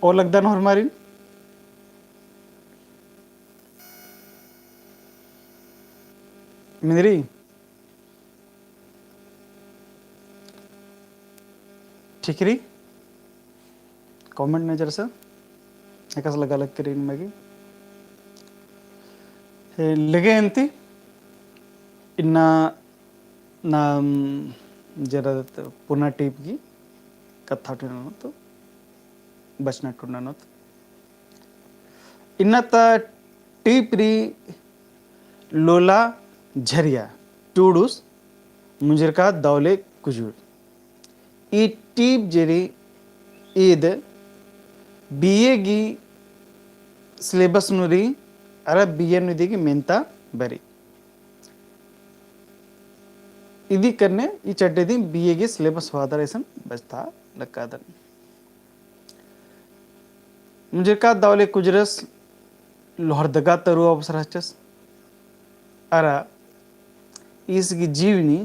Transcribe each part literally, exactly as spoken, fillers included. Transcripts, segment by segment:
ओ लगदन होरमारिन? मिंदरी? ठीक रई? Comment नजर से एकासे लगा लग करी इनमा गे। हे, लगे अन्ती इन्ना नाम जरा पुना टीप गही कत्था ठिन ननोत, बचना ठिन ननोत। इन्ना ता टीप रई लोला झरिया, टूड़ुस मुंजरका दौले कुजुर। ई टीप जे रई ईद बीए गही syllabus नू रई, अरा बीए नू इदी गही मेन्ता बरई। इदी करने ई चड्डे दिम बीए गही syllabus होअदर असन बचता लक्कादन। मुंजरका दौले कुजुरस लोहरदगा तरु अवसर हचस। अरा ईस गही जीवनी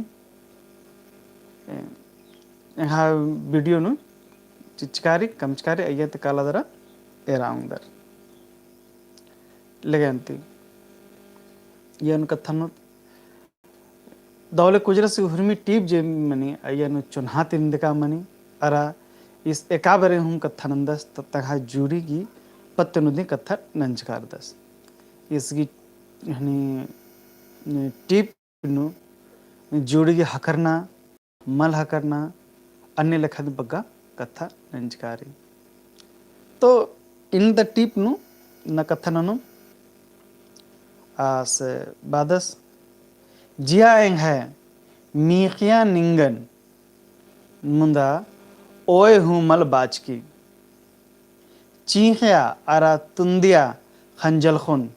एंग्है video नू चिचकारी, कमचकारी, अइय्या ती काला दरा एरा ओंगदर। लगे अन्ती इय्या नू कत्था नू दौले कुजुरस हुरमी टीप जे मनी, अइय्या नू चोन्हा ती निंदका मनी, अरा ईस एका बारी हूँ कत्था नन्दस, त तंग्है जुड़ी गही पत्त नू दिम कत्था नंजकारदस। ईस गही हनी टीप नू जुड़ी गही हकरना, मल हकरना, अन्ने लेखा दिम बग्गे कत्था नंजकारी। तो इन्ना ता टीप नू ना कत्था ननोम। आस बादस, जिया एंग्है मीख़िया निंगन, मुन्दा ओय हूँ मल बाचकी। चींख़िया अरा तुन्दिया ख़ंजलख़ोन,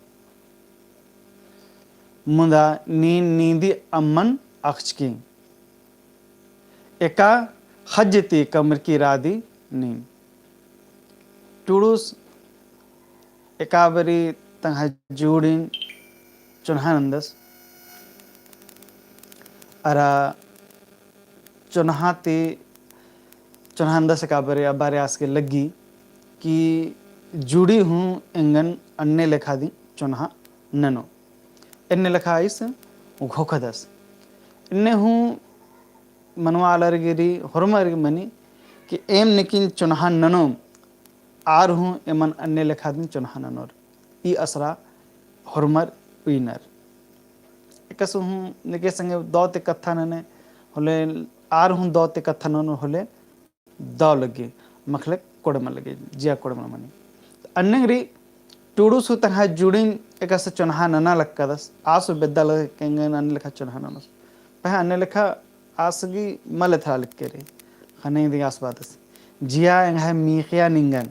मुन्दा नीन नींदी अम्मन अख़चकी। एका ख़ज्ज ती कमरकी रादी नीन। टूड़ुस एका बारी तंग्है जुड़िन चोन्हा नन्दस। अरा चोन्हा ती, चोन्हा नन्दस एका बारी, आ बारी आस गे लग्गी कि जुड़ी हूँ एंगन अन्ने लेखा दिम चोन्हा ननो। एन्ने लेखा ईस घोखदस। एन्ने हूँ मनवा आलर गे रई, होरमर गे मनी कि एम नेकिन चोन्हा ननोम, आर हूँ एमन अन्ने लेखा दिम चोन्हा ननोर। ई असरा होरमर उइनर। एकस हूँ नेके संगे दौ ती कत्था नने होले, आर हूँ दौ ती कत्था ननोर होले, दौ लग्गी, मखले कोड़े मल लग्गी, जिया कोड़े मल मनी। अन्ने गे रई टूड़ुस हूँ तंग्है जुड़िन एकस चोन्हा नना लक्कादस, आस हूँ बेद्दा लगे कि एंगन अन्ने लेखा चोन्हा ननोस। पहें अन्ने लेखा आस गही मल एथरा लक्की रई। ख़ने इदी आस बादस, जिया एंग्है मीख़िया निंगन,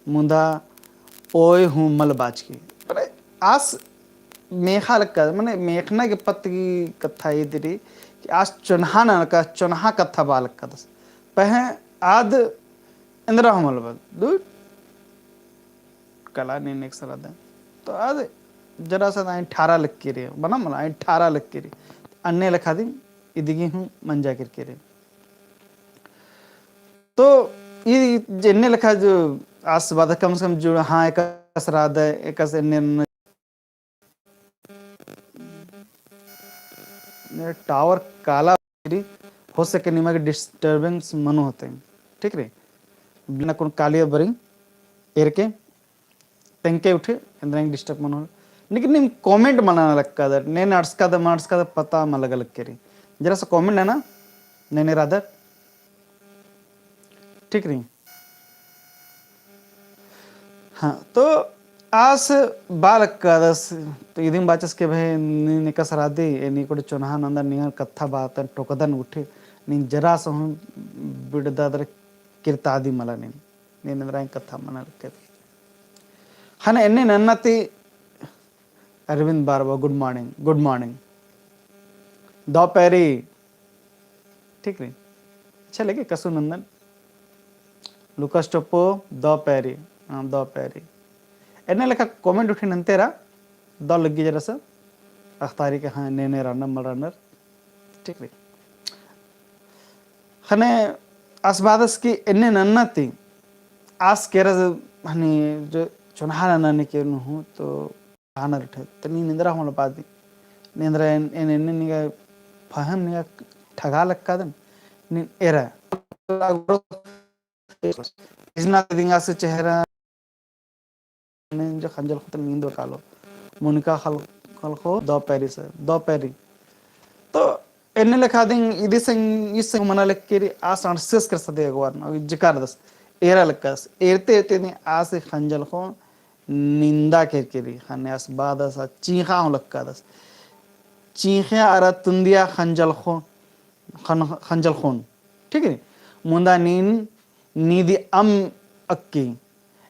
मुन्दा ओय हूँ मल बाचकी। मने आस मेख़ा लक्का, मने मेख़ना गे पत्त गही कत्था इदी रई कि आस चोन्हा नना लक्का, चोन्हा कत्था बआ लक्कादस। पहें आद एन्दरा हूँ मल बअदस, दूर कला नीन एकसन रअदय। तो आद जरा सा आइन ठारा लक्की रई, बना मला आइन ठारा लक्की रई। अन्ने लेखा दिम इदी गही हूँ मंजा केरकी रई। तो ई जे एन्ने लेखा जो आस बादस कम से कम जो हाँ एकस रअदय, एकस एन्ने ने tower काला रई, हो सके निमा गे disturbance मनो होते, ठीक रई। बिना कुन कालिया बरी एरके तेंके उठे, एन्दरा एंग disturb मनो होले। लेकिन नीम comment मल नना लक्कादर, ने नड़सकादर, मल नड़सकादर पता मल लगा लक्की रई। जरा सा comment नना, ने ने रअदर। ठीक रई। हाँ, तो आस बआ लक्कादस, तो इदिम बाचस के भाई, नीन एकस रअदी, एन इकोड़े चोन्हा नन्दन, निंगन कत्था बातन टोकदन उठे, नीन जरा सा हूँ बिड़दादर किरतादी मला नीन, नीन एन्दरा एंग कत्था मना लक्कादी। ख़ने एन्ने नन्ना ती अरविंद बारवा, good morning, good morning। दौ पैरी, ठीक रई। अच्छा लगे, कसु नन्दन। लुकास टोप्पो, दौ पैरी, हाँ, दौ पैरी। एन्ने लेखा comment उठी नन्ते रआ, दौ लग्गी जरा सा। अख़तारी के हाँ, ने ने रअनर, मल रअनर। ठीक रई। ख़ने आस बादस कि एन्ने नन्ना ती, आस केरा हनी जो चोन्हा नना ने के नू हूँ तो आनर ठे, तो नीन एन्दरा हूँ मला बादी। नीन एन्दरा एन, एन, एन, निंगा फहम निंगा ठगा लक्कादन, नीन एरा। इजना दिंगा से चेहरा, नीन जो खंजल ख़ोतन नींदो कालो। मुनिका खल, खल खो दो पैरी से, दो पैरी। तो एन्ने लेखा दिंग इदी संग, इस संग मना लक्केरी आस अंडसेस कर सदे अगवार ना, जिकार दस, एरा लक्कस, एरते एरते दिंग आस खंजल ख़ो निंदा केरकेरी, ख़ने आस बादस आ चींख़ा हूँ लक्कादस। चींख़ा अरा तुंदिया खंजल ख़ो, खन-, खंजल ख़ोन। ठीक है? मुंदा नीन, नीदी अम अक्की,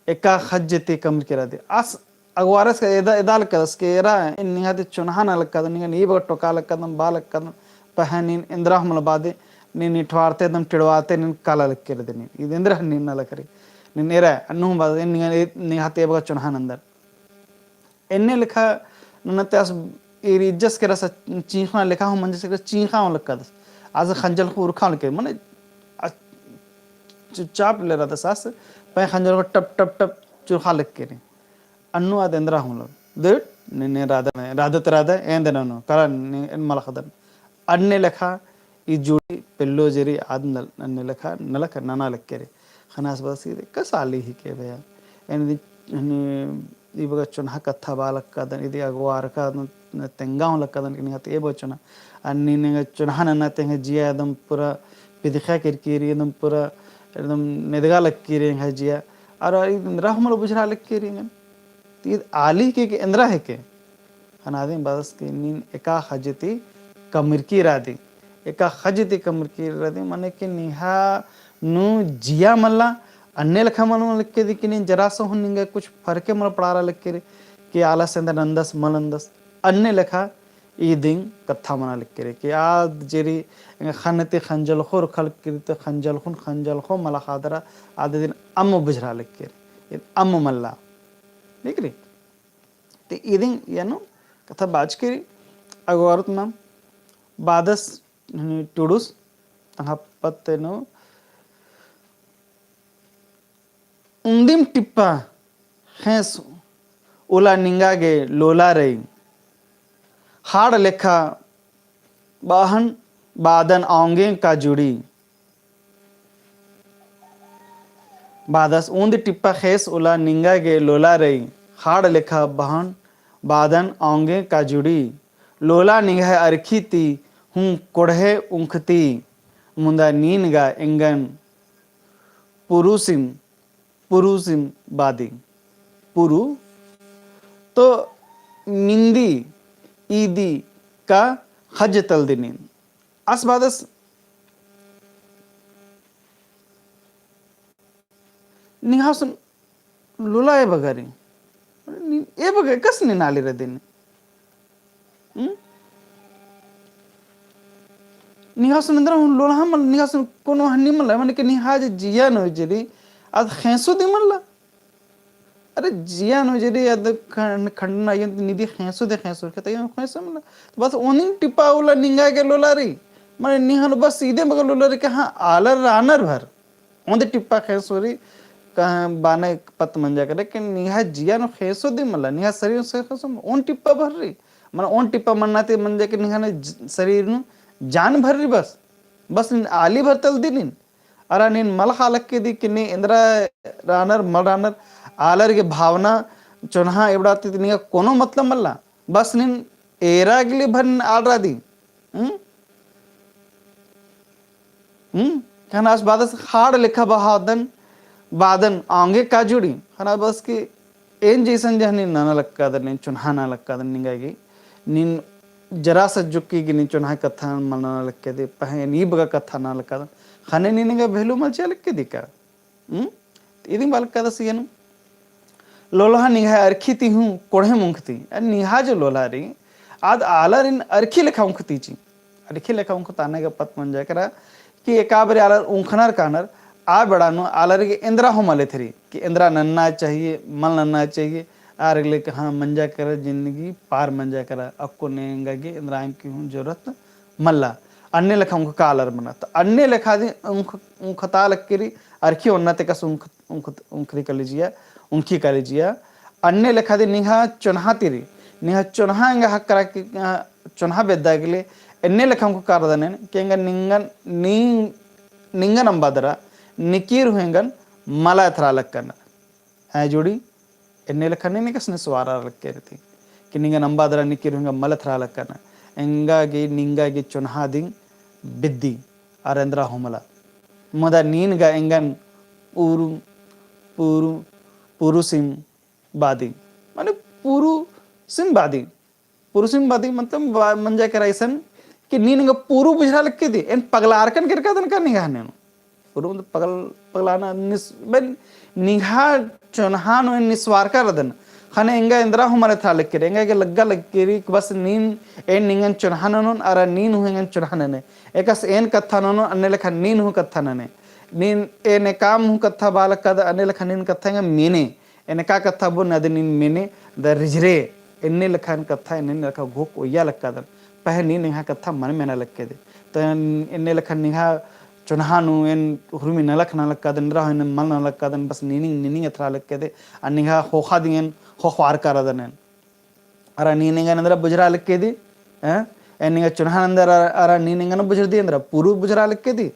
एका खज्जती कमर केरा दी। आस अगवारस का एदा, एदा लक्कदस के एरा, निंगा ती चोन्हा ना लक्कदन, निंगा नी बगा टोका लक्कदन, बा लक्कदन, पहें नीन एन्दरा हूँ मला बादे, नीन निठवारते दम टिड़वाते नीन काला लक्केर दे नीन। इद एन्दरा नीन ना लक्करी। नीन एरा, अन्नु हूँ बादे, निंगा, निंगा ती बगा चोन्हा नंदर। एन्ने लेखा नन्ना ते आस ईर इज्जस केरा सा चींख़ा लेखा हूँ मंजस केरा चींख़ा हूँ लक्कदस। आस खंजल ख़ो उरखा लक्केरी, मने आ चुपचाप ले रहा दस आस, पहें खंजल ख़ो टप, टप, टप चुरखा लक्केरी। अन्नु आद एन्दरा हूँ लग। देख, ने, ने राधा, ने राधा ते राधा, एन देना नो, काला ने, एन मलख दन। अन्ने लेखा, ई जोड़ी पेल्लो जेरी आद नल-, अन्ने लेखा, नलख नना लक्केरी। ख़ने आस बदस की, कस आली ही के भैया। एन दी, हनी, ई बगा चोन्हा कत्था बा लक्कादन, इदी अगवार का न-, न तेंगा हूँ लक्कादन, कि निंगा ती ए बगा चोन्हा। अन्ने निंगा चोन्हा नन्ना ते एंग्है जिया एकदम पूरा पिदखा केरकेरी, एकदम पूरा, एकदम नेदगा लक्केरी एंग्है जिया। अरा ई एन्दरा हूँ मला बुझरा लक्केरी एंगन। ती आली के, के एन्दरा हेके। ख़ने आदिम बदस की नीन एका खज्जती कमरकी रअदी। एका खज्जती कमरकी रअदी, मने कि निंग्है नू जिया मल्ला, अन्ने लेखा मल मल लक्केदी कि नीन जरा सा हूँ निंगा कुछ फरके मल पड़ारा लक्केरी, कि आलस एन्दरा नंदस मल नंदस, अन्ने लेखा इदिंग कत्था मना लक्केरी, कि आद जेरी एंग्है ख़न्न ती खंजल ख़ो उरखा लक्केरी, तो खंजल ख़ोन खंजल ख़ो मला ख़ादरा, आद इदिन अम्म बुझरा लक्केरी, इद अम्म मल्ला। ठीक री? ते इदिंग यानो कत्था बाचकी रई अगवारुत नाम बादस टुड़ुस तंग्है पत्त नू उन्दिम टिप्पा ख़ेंस उला निंगा गे लोला रई। हाड़ लेखा बहन बादन औंगे का जुड़ी। बादस उन्द टिप्पा ख़ेंस उला निंगा गे लोला रई, हाड़ लेखा बहन बादन औंगे का जुड़ी। लोला निंग्है अरखी ती हूँ कोड़हे उंखती, मुन्दा नीन गा एंगन पुरुसिम, पुरुसिम बादी। पुरु तो निंदी ईदी का खज्ज तलदी नीन। आस बादस निंग्है सुन लोला ए बगरी। नी-, ए बगरी, कस नीन आली रअदी नीन? हम्म? निंग्है सुन एन्दरा हूँ लोला मल, निंग्है सुन कोनो हन्नी मल, मने कि निंग्है जे जिया नू जेरी, आद ख़ेंसो दी मल्ला। अरे जिया नू जेरी आद खंड-, खंडन अइयन ती निदी ख़ेंसो दी ख़ेंसो, कहता ये ख़ेंसो मल्ला। तो बस ओनिम टिप्पा उला निंगा गे लोला रई। मने निंग्है नू बस इदे बगल लोला रई कि हाँ, आलर रानर भर। ओन्द टिप्पा ख़ेंसो रई, कहाँ बाने पत्त मंजा केरा, कि निंग्है जिया नू ख़ेंसो दी मल्ला, निंग्है सरीर नू ख़ेंसो, ओन टिप्पा भर रई। मने ओन टिप्पा मन्ना ती मंजा कि निंग्है नू ज-, सरीर नू जान भर रई बस। बस नीन आली भर तलदी नीन। अरा नीन मल ख़ा लक्केदी कि नीन एन्दरा रानर, मल रानर, आलर गे भावना, चोन्हा एबड़ा ती निंगा कोनो मतलब मल्ला। बस नीन एरा गे ले भर नीन आल रअदी। हम्म? हम्म? ख़ने आस बादस हाड़ लेखा बहादन, बादन औंगे का जुड़ी। ख़ने आस बदस कि एन जैसन जहनी नना लक्कादन, एन चोन्हा नना लक्कादन निंगा गे। नीन जरा सा जुक्की गे नीन चोन्हा कत्था मल नना लक्केदी, पहें एन ई बगा कत्था नना लक्कादन। ख़ने नीन निंगा भेलू मल चिआ लक्केदी का? हम्म? इदिंग बआ लक्कादस एन। लोलहा निंग्है अरखी ती हूँ कोड़हे उंखती। अरे निंग्है जो लोलहा रई, आद आलरिन अरखी लेखा उंखती ची। अरखी लेखा उंखताना गे पत्त मंजा केरा कि एका बारी आलर उंखनर कानर, आ बेड़ा नू आलर गे एन्दरा हूँ मल एथरी, कि एन्दरा नन्ना चाहिए, मल नन्ना चाहिए, आर गे लेखा हाँ मंजा केरा, जिंदगी पार मंजा केरा, अक्कु निंगा गे एन्दरा एम की हूँ जरूरत मल्ला। अन्ने लेखा उंखका आलर मना। तो अन्ने लेखा दी उंख-, उंखता लक्केरी, अरखी ओन्ना ती एकासे उंख-, उंख-, उंखरी काली जिया, उंखी काली जिया। अन्ने लेखा दी निंग्हा चोन्हा ती रई, निंग्हा चोन्हा एंगा हकरा की, अ, चोन्हा बेद्दा के लिए, एन्ने लेखा उंखका रअदन एन, कि एंगन निंगन, नी-, निंगन अम्बा दरा, निकिर हूँ एंगन मला एथरा लक्कनर। हैं जुड़ी, एन्ने लेखा नीन एकासे निस्वारा लक्के रई ती। कि निंगन अम्बा दरा निकिर हूँ एंगन मला एथरा लक्कनर। एंगा गे, निंगा गे चोन्हा दिम बिद्दी, अरा एन्दरा हूँ मला। मुदा नीन गा एंगन पुरु-, पुरु-, पुरुसिम बादी। माने पुरुसिम बादी। पुरुसिम बादी मतलब बा-, मंजा केरा इसन कि नीन एंगा पुरु बुझरा लक्के दी, एन पगलारकन केरकादन का निंग्हा हूँ। पुरु मतलब पगल-, पगलाना निस-, बन निंग्हा चोन्हा नू एन निस्वारका रअदन। ख़ने एंगा एन्दरा हूँ मला एथरा लक्के रई, एंगा गे लग्गा लक्के रई कि बस नीन, एन निंगन चोन्हा ननोन, अरा नीन हूँ एंगन चोन्हा नने। एकासे एन कत्था ननोन, अन्ने लेखा नीन हूँ कत्था नने। नीन एन एकाम हूँ कत्था बआ लक्कादन, अन्ने लेखा नीन कत्था एंगन मेने। एन एका कत्था बओन अदिन नीन मेने, द रिझरे, एन्ने लेखा एन कत्था, एन्ने लेखा घोख ओइया लक्कादन। पहें नीन एंग्हा कत्था मल मेना लक्के दे। तो एन-, एन्ने लेखा निंग्हा चोन्हा नू एन हुरमी नलख नना लक्कादन, एन्दरा हूँ एन मल नना लक्कादन, बस नीनिंग, नीनिंग एथरा लक्के दे। आ निंग्हा ख़ोख़ा दिम एन ख़ोख़वारका रअदन एन। अरा नीन एंगन एन्दरा बुझरा लक्के दी, हैं? एन निंगा चोन्हा नन्दन अरा, अरा नीन एंगन बुझरदी एन्दरा, पुरु बुझरा लक्के दी,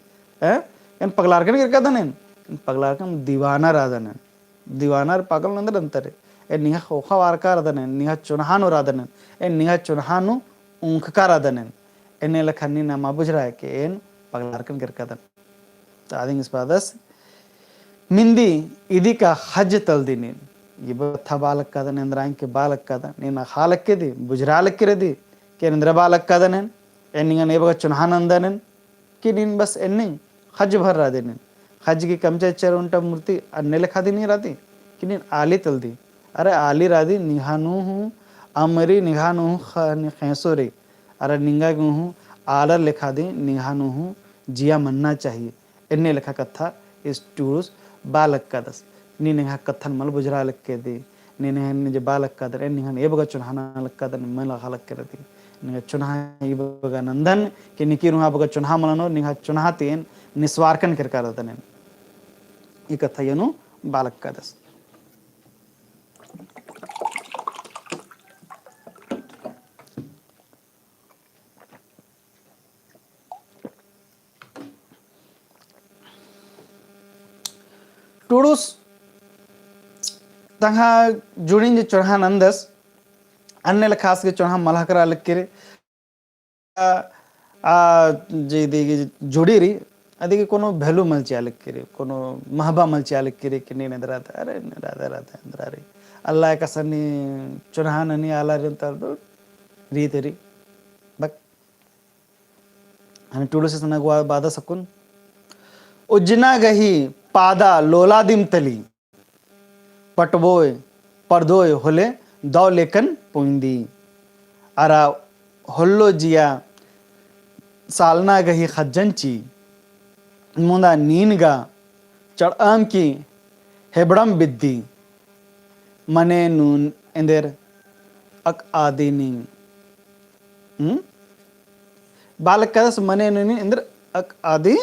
हैं? एन पगलारकन केरकादन एन, एन पगलारकन दीवाना रअदन एन। दीवाना अरा पागल नू एन्दरा अंतर रई। एन निंग्हा ख़ोख़वारका रअदन एन, निंग्हा चोन्हा नू रअदन एन, एन निंग्हा चोन्हा नू उंखका रअदन एन। एन्ने लेखा नीन नमा बुझरा के एन पगलारकन केरकादन। तो अदिन ईस बादस, मिन्दी इदी का ख़ज्ज तलदी नीन। इबा कत्था बआ लक्कादन, एन्दरा एंग्है बआ लक्कादन, नीन अख़ा लक्के दी, बुझरा लक्के रअदी, कि एन एन्दरा बआ लक्कादन एन, एन निंगन एबगा चोन्हा नन्दन एन, कि नीन बस एन्ने ख़ज्ज भर रअदी नीन। ख़ज्ज की कमचा चर ओन्टा मूर्ति अन्ने लेखा दी नीन रअदी, कि नीन आली तलदी। अरे आली रअदी निंग्हा नू हूँ अम्म रई, निंग्हा नू हूँ ख-, ख़ेंसो रई। अरा निंगा गे हूँ आलर लेखा दी निंग्हा नू हूँ जिया मन्ना चाहिए। एन्ने लेखा कत्था ईस टुड़ुस बआ लक्कादस। नीन एंग्हा कत्थन मल बुझरा लक्के दी। नीन एंग्है जे बआ लक्कादन, एन निंगन एबगा चोन्हा नना लक्कादन, मल अख़ा लक्के रअदी। निंगा चोन्हा इबगा नन्दन, कि निकिर हूँ अबगा चोन्हा मल ननोन, निंग्हा चोन्हा ती एन निस्वारकन केरका रअदन एन। ई कत्था इय्या नू बआ लक्कादस। टुड़ुस तंग्है जुड़िन जे चोन्हा नन्दस, अन्ने लेखा आस गे चोन्हा मल अख़करा लक्की रई। आ, आ, जे इदी गे जुड़ी रई, अदी गे कोनो value मल चिआ लक्की रई, कोनो महबा मल चिआ लक्की रई कि नीन एन्दरा रअदय, अरे, नीन एन्दरा रअदय, एन्दरा रअदय, एन्दरा रई। अल्ला एकासे नी चोन्हा ननी आलर रई, तब तो रीत रई। बक हने टुड़ुस इसन अगुवा बादस अक्कुन। उज्जना गही पादा लोला दिम तली, पटबोय, परदोय होले दव लेकन पुइंदी। अरा होल्लो जिया सालना गही ख़ज्जन ची, मुदा नीन गा चड़अम की हेबड़म बिद्दी, मने नून एन्देर अकआदी नीन। हम्म? बआ लक्कादस मने नून एन्देर अकआदी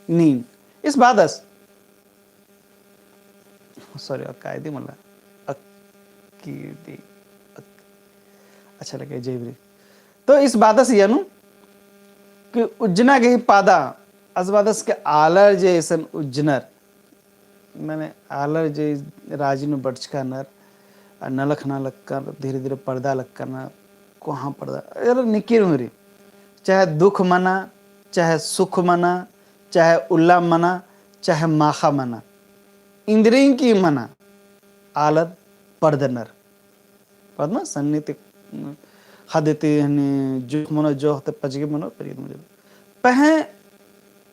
नीन। ईस बादस, sorry, अकआदी मला, अक्की दी, अक-, अच्छा लगे, जय ब्री। तो ईस बादस इय्या नू कि उज्जना गही पादा, आस बादस के आलर जे इसन उज्जनर, माने आलर जे राजी नू बरचका नर, आ नलख नना लक्कर, धीरे-धीरे परदा लक्कर नर, कोहाँ परदा, अरे निकिर हूँ रई, चाहे दुख मना, चाहे सुख मना, चाहे उल्ला मना, चाहे माखा मना, इन्द्रिंग की मना, आलर परदनर। पद्मा सन्नी ती ख़द्द ती हनी जोख मनो, जोख ती पजगी मनो, पजगी मनो। पहें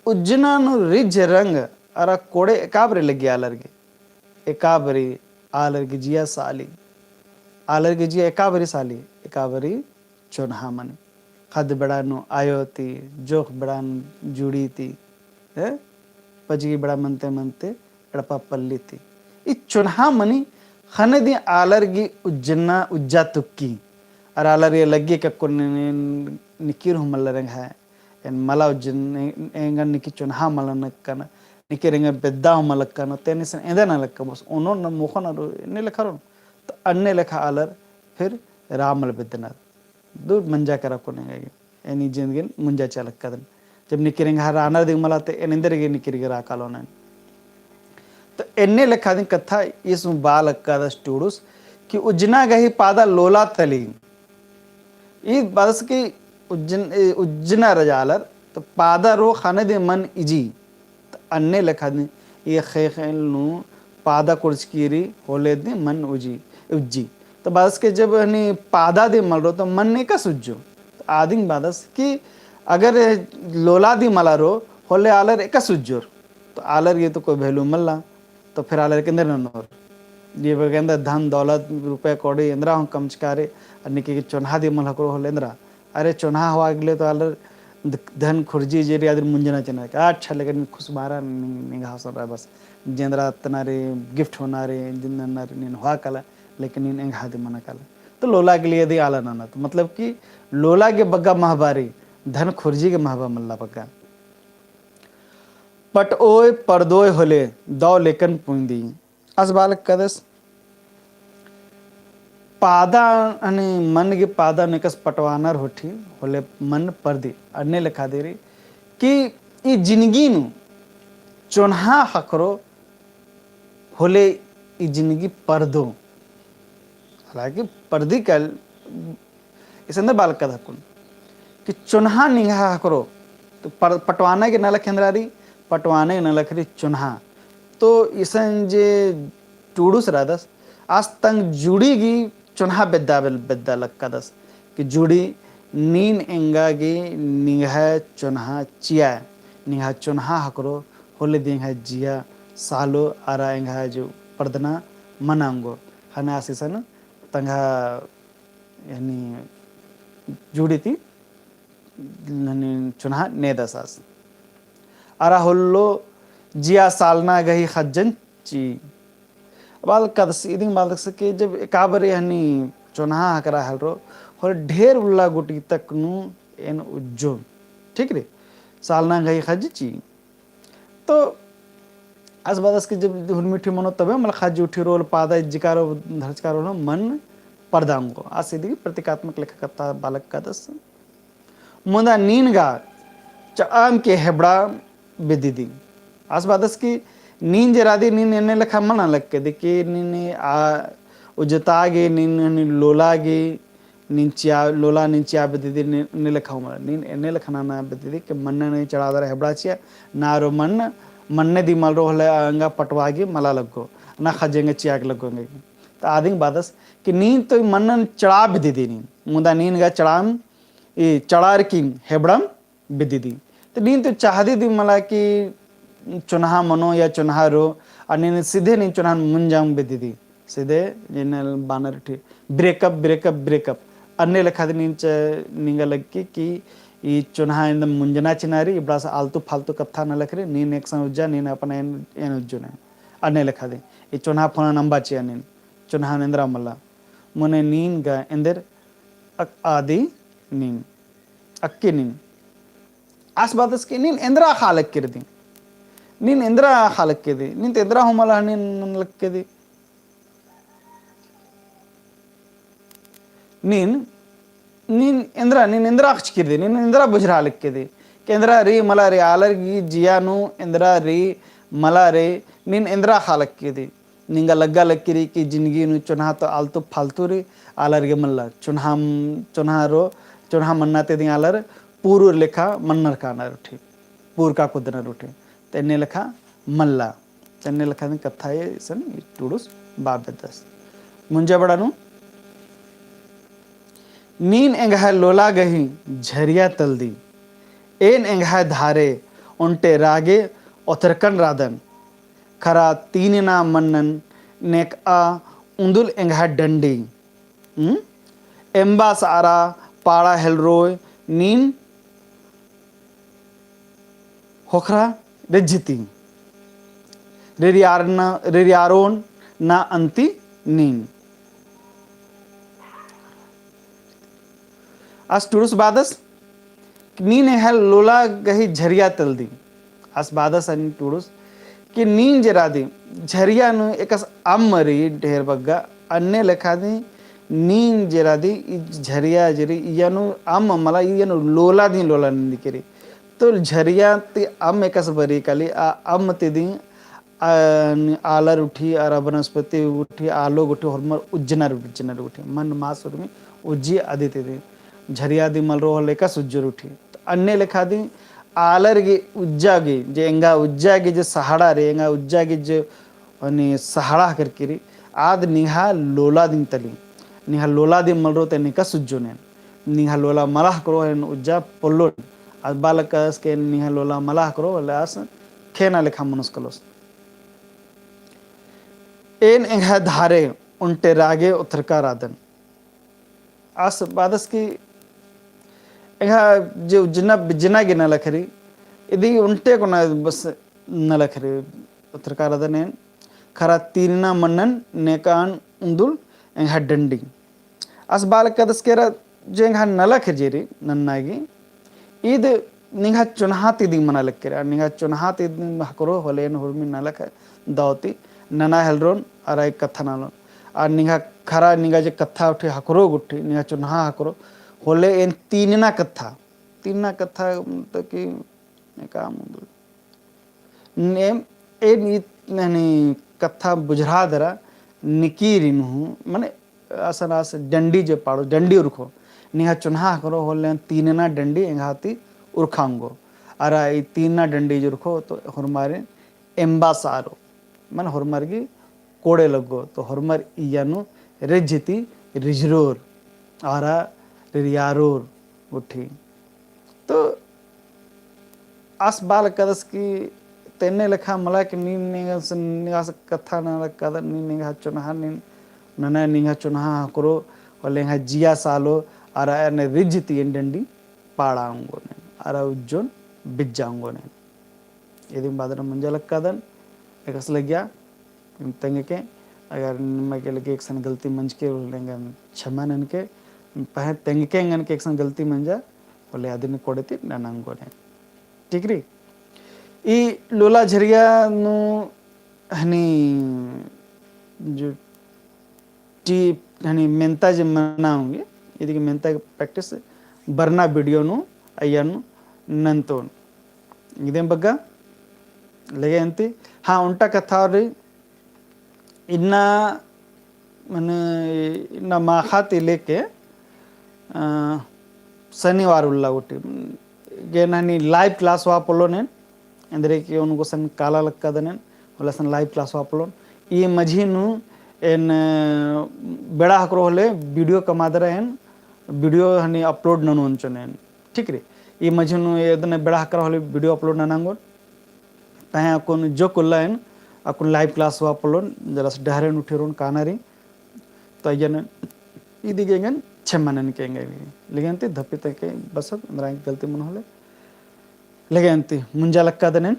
उज्जना नू रिझ रंग अरा कोड़े एकाबरी लग्गी आलर गे। एकाबरी आलर गे जिया साली। आलर गे जिया एकाबरी साली, एकाबरी चोन्हा मनी। ख़द्द बेड़ा नू आयो ती, जोख बेड़ा नू जुड़ी ती, हैं? पजगी बेड़ा मनते मनते एड़पा पल्ली ती। ई चोन्हा मनी ख़ने दी आलर गे उज्जना उज्जा तुक्की। अरा आलर गे लग्गी का अक्कुन निकिर हूँ मल्ला रंग है। एन मला उज्जन, एंगन निकी चोन्हा मला नक्कन। निकिर एंगा बेद्दा हूँ मल लक्का न, तेन इसन एन्देर नना लक्का बस, ओनोन न मोख़ोन अरो एन्ने लेखा रओन। तो अन्ने लेखा आलर फिर रा मल बेद्दनर। दू मंजा केरा कोने गई। एन ई जिंदगिन मुंजा चिआ लक्कादन। जब निकिर एंग्है रानर दिम मला ते एन एन्देर गे निकिर गे रा कालोन। तो एन्ने लेखा दिम कत्था ईस हूँ बआ लक्कादस टूड़ुस कि उज्जना गही पादा लोला तली। ई बअदस कि उज्जन-, ए, उज्जना रजालर, तो पादा रो ख़ने दिम मन इजी। तो अन्ने लेखा दिम ई ख़ेख़ेल नू पादा कुड़चकी रई होले दिम मन उजी, उज्जी। तो बअदस कि जब हनी पादा दिम मल रओ तो मन एकासे उज्जो। तो आदिम बअदस कि अगर लोला दिम मला रओ होले आलर एकासे उज्जोर। तो आलर गे तो कोई value मल्ला। तो फिर आलर एन्देर ननोर। जे बग्गे एन्देर धन दौलत रुपया कौड़ी एन्दरा हूँ कमचका रई, अर निकिर चोन्हा दिम मल ख़क्खरो होले एन्दरा। अरे चोन्हा होआ गेले तो आलर ध-, धन खुर्जी जे रई आदिन मुंजना चिअना। अच्छा लेकिन खुसमारा नि-, निंग्है हौसला रई बस। जे एन्दरा अत्तना रई, gift होना रई, जिन नन्ना रई, नीन होआ काला, लेकिन नीन एंग्है दिम मना काला। तो लोला गे लिए दिम आलर ननोत। मतलब कि लोला गे बग्गे महबा रई, धन खुर्जी गे महबा मल्ला बग्गे। पटओय परदोय होले दौ लेकन पुंदी। आस बआ लक्कादस पादा, हनी मन गे पादा नू एकासे पटवानर होठी, होले मन परदी। अन्ने लेखा दिम रई कि ई जिनगी नू चोन्हा ख़क्खरो होले ई जिनगी परदो। हालांकि परदी कल इसन एन्देर बआ लक्कादस अक्कुन कि चोन्हा निंग्है ख़क्खरो, तो पर-, पटवाना गे नलख एन्दरा रई, पटवाना गे नलख रई चोन्हा। तो इसन जे टूड़ुस रअदस, आस तंग जुड़ी गही चोन्हा बेद्दा बेल-, बेद्दा लक्कादस कि जुड़ी नीन एंगा गे निंग्है चोन्हा चिआ, निंग्है चोन्हा ख़क्खरो होले दिम एंग्है जिया सालो अरा एंग्है जो परदना मना ओंगो। ख़ने आस इसन तंग्है यानी जुड़ी ती यानी चोन्हा नेदस आस। अरा होल्लो जिया सालना गही ख़ज्जन चिई। बआ लक्कादस, इदिंग बआ लक्कादस कि जब एका बारी हनी चोन्हा ख़क्खरा हेलरो, होले ढेर उल्ला गूटी तक नू एन उज्जो। ठीक रई? सालना गही ख़ज्ज चिई। तो आस बअदस कि जब हुरमी ठी मनो तबे मल ख़ज्ज उठी रओ, पादा इज्जका रओ, धरचका रओ, मन परदा ओंगो। आस इदी प्रतीकात्मक लेखा कत्था बआ लक्कादस। मुदा नीन गा चड़ाम के हेबड़ा बेद्दी दी। आस बअदस कि नीन जे रअदी नीन एन्ने लेखा मल नना लक्कदी कि नीन आ उज्जता गे नीन, नीन लोला गे नीन चिआ, लोला नीन चिआ बेद्दी दी, नीन एन्ने लेखा हूँ मल, नीन एन्ने लेखा नना बेद्दी दी कि मन्न नीन चड़ादर हेबड़ा चिआ, ना रओ मन्न, मन्न दिम मल रओ होले एंगा पटवा गे मला लग्गो, ना ख़ज्ज एंगा चिआ गे लग्गो एंगा। तो आदिंग बअदस कि नीन तो मन्न चड़ा बेद्दी दी नीन, मुदा नीन गा चड़ाम, ई चड़ार की हेबड़म बेद्दी दी। तो नीन तो चाहदी दी मला कि चोन्हा मनो या चोन्हा रओ, अरा नीन सीधे नीन चोन्हा मुंजाम बेद्दी दी। सीधे जेनल बानर ठी breakup, breakup, breakup। अन्ने लेखा दी नीन च-, निंगा लग्गी कि ई चोन्हा एन्दम मुंजना चिअना रई, इबड़ा से आलतू फालतू कत्था नलख रई, नीन एकसन उज्जा, नीन अपना एन, एन उज्जो ने। अन्ने लेखा दी। ई चोन्हा फोना नंबा चिआ नीन। चोन्हा एन्दरा मल्ला। मने नीन गा एन्देर अक-, आदी नीन। अक्के नीन। आस बअदस कि नीन एन्दरा ख़ा लक्की रअदी। नीन एन्दरा ख़ा लक्की रअदी। नीन तो एन्दरा हूँ मला नीन नना लक्की रअदी। नीन, नीन एन्दरा, नीन एन्दरा अख़चकी रअदी। नीन एन्दरा बुझरा लक्की रअदी। कि एन्दरा रई मला रई आलर गही जिया नू एन्दरा रई मला रई। नीन एन्दरा ख़ा लक्की रअदी। निंगा लग्गा लक्की रई कि जिनगी नू चोन्हा तो आलतू फालतू रई, आलर गे मल्ला। चोन्हा, चोन्हा रओ, चोन्हा मन्ना ती दिम आलर पूरुर लेखा मन्नर कानर उठी, पूर का कुदनर उठी। तो एन्ने लेखा मल्ला। तो एन्ने लेखा दिम कत्था इसन टूड़ुस बआ बेद्दस। मुंजा बड़ा नू नीन एंग्है लोला गही झरिया तलदी। एन एंग्है धारे ओन्टे रागे ओथरकन रादन। खरा तीनना मन्नन नेकआ उन्दुल एंग्है डंडी। हम्म? एम्बा सारा पाड़ा हेलरोय नीन होखरा रेज्जती। रेरियारना, रेरियारोन ना अन्ती नीन। आस टूड़ुस बअदस, नीन एंग्है लोला गही झरिया तलदी। आस बअदस अन्ने टूड़ुस, कि नीन जेरा दी झरिया नू एकस अम्म रई ढेर बग्गा, अन्ने लेखा दी नीन जेरा दी ई झरिया जे रई इया नू अम्म मला, इया नू लोला दी लोला नंदी केरी। तो झरिया ती अम्म एकस बरी काली, आ अम्म ती दी आ, आलर उठी, अरा बनस्पति उठी, आलोग उठी, होरमर उज्जनर उज्जनर उठी। मन मास उर्मी उज्जी अदी ती दी। झरिया दी मलरो होले एकस उज्जर उठी। अन्ने लेखा दी आलर गे उज्जा गे, जे एंगा उज्जा गे जे सहाड़ा रई, एंगा उज्जा गे जे अनि सहाड़ा करके रई, आद निंग्हा लोला दी तली। निंग्हा लोला दी मलरो ते निंग्हा उज्जो नेन। निंग्हा लोला मला हकरो होले उज्जा पोल्लोन। आद बालकस के निंग्हा लोला मला हकरो होले आस खेना लेखा मनुस कलोस। एन एंग्हा धारे उन्टे रागे उतरका रअदन। आस बादस की एंग्हा जे उज्जना बिज्जना गे नलख रई, इदी उन्टे कोना बस नलख रई उतरका रअदन एन। खरा तीनना मन्नन नेकान उन्दुल एंग्हा डंडी। आस बालकदस केरा जे एंग्हा नलख जे रई नन्ना गे, ईद निंग्हा चुन्हा ती दी मना लग केरा, निंग्हा चुन्हा ती दी हकरो होले एन हुरमी नलख दव ती नना हेलरोन, अरा ई कत्था ननोन। आ निंग्हा खरा निंग्हा जे कत्था उठी हकरो गुट्ठी, निंग्हा चुन्हा हकरो, होले एन तीनना कत्था, तीनना कत्था मतलब कि नेकाम उन्दुल। नेम एन ई ननी कत्था बुझरा दरा निकी रिन हूँ, मने असन आस डंडी जे पाड़ो, डंडी उरखो। निंग्हा चुन्हा हकरो होले तीनना डंडी एंग्हा ती उरखा ओंगो। अरा ई तीनना डंडी जे उरखो तो होरमारिन एम्बा सारो। मने होरमर गे कोड़े लग्गो, तो होरमर इया नू रिज्ज ती रिझरोर, अरा रिरियारोर गुट्ठी। तो आस बालकदस की तेन्ने लेखा मला कि नीन निंग्हा स-, निंग्हा स कत्था नना लग कादन, नीन निंग्हा चुन्हा, नीन नना निंग्हा चुन्हा हकरो, होले एंग्हा जिया सालो, अरा एन रिज्ज ती एन डंडी पाड़ा ओंगो नेन, अरा उज्जोन बिज्जा ओंगो नेन। इदिन बादन मुंजा लग कादन, एकस लगिया, तेंगके, अगर निम्मा गे लगे एकसन गलती मंजके, होले एंगन क्षमा ननके, पहें तेंगके एंगन के एकसन गलती मंजा, होले अदिन कोड़े ती नना ओंगो नेन। ठीक रई? ई लोला झरिया नू हनी जो टी हनी मेंता जे मना ओंगी, इदी गे मेंता के practice बरना video नू अइय्या नू नन्तोन। इदेम बग्गा लगे अन्ती, हाँ, ओन्टा कत्था रई, इन्ना, मने, इन्ना माखा ती लेके, अ, शनिवार उल्ला गूटी, गे ननी live class होआ पोल्लोन एन, एन्देरगे ओन गुसन काला लग कादन एन, होले असन live class होआ पोल्लोन। ई मझी नू एन, अ, बेड़ा हकरो होले video कमआ दरा एन, video हनी upload ननोन चिओन एन। ठीक रई? ई मझी नू एदन बेड़ा हकरा होले video upload नना ओंगोन। तहें अक्कुन जोक उल्ला एन, अक्कुन live class होआ पोल्लोन, जरा से डहरेन उठेरोन काना रई। तो अइय्या नू इदी गे एंगन छेम्मा ननके एंगा। लगे अन्ती धपी तंगके बस एन्दरा गलती मनो होले। लगे अन्ती मुंजा लग कादन एन।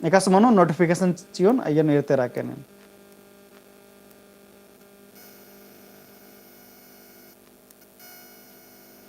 एकासे मनो notification चिओन अइय्या नू एरते राखेन एन।